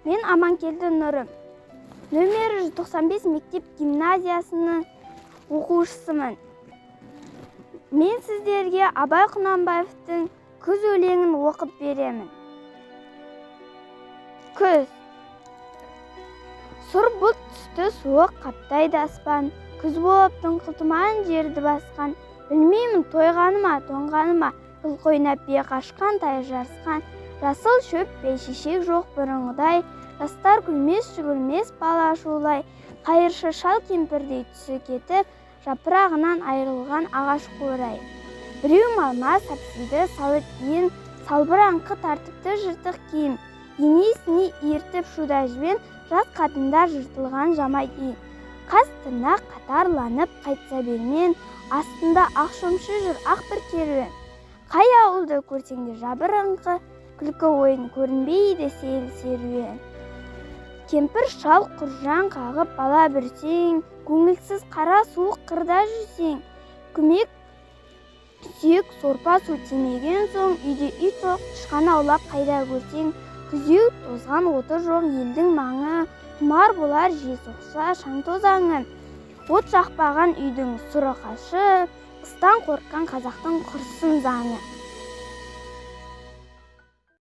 Мен Аманкелді Нұрым. Нөмірі 195 мектеп гимназиясының оқушысымын. Мен сіздерге Абай Құнанбаевтың «Күз» өлеңін оқып беремін. Күз. Сұр бұлт түсті, суық қаптайды аспан. Күз болып дыңқыл тұман жерді басқан. Білмеймін, тойғаны ма, тоңғаны ма, жылқы ойнап, бие қашқан, тай жарысқан. Жасыл шөп, бәйшешек жоқ бұрынғыдай. Жастар күлмес, жүгірмес, бала шулай. Қайыршы шал кемпірдей түсі кетіп, жапырағынан айырылған ағаш қурай. Біреу малма сапсиды салып иін, салбыраңқы тартыпты жыртық киім. Енесіне ертіп шуда жібен, жас қатындар жыртылған жамай киім. Қас тырнақ қатарланып қайтса бермен, астында ақ шомшы жүр, ақ бір керуен. Қай ауылды көрсең де жабырыңқы, күлкі ойын көрінбейді сейіл серуен. Кемпір шал құржаң қағып бала бүрсең, көңілсіз қара суық қырда жүрсең, көмек сүйек сорпа су тимеген соң, үйде ит жоқ, тышқан аулап қайда көрсең, күзеу тозған оты жоқ елдің маңы, құмар болар жел соқса шаң тозаңы. От жақпаған үйдің сұры қашып, қыстан қорыққан қазақтың құрысын заңы.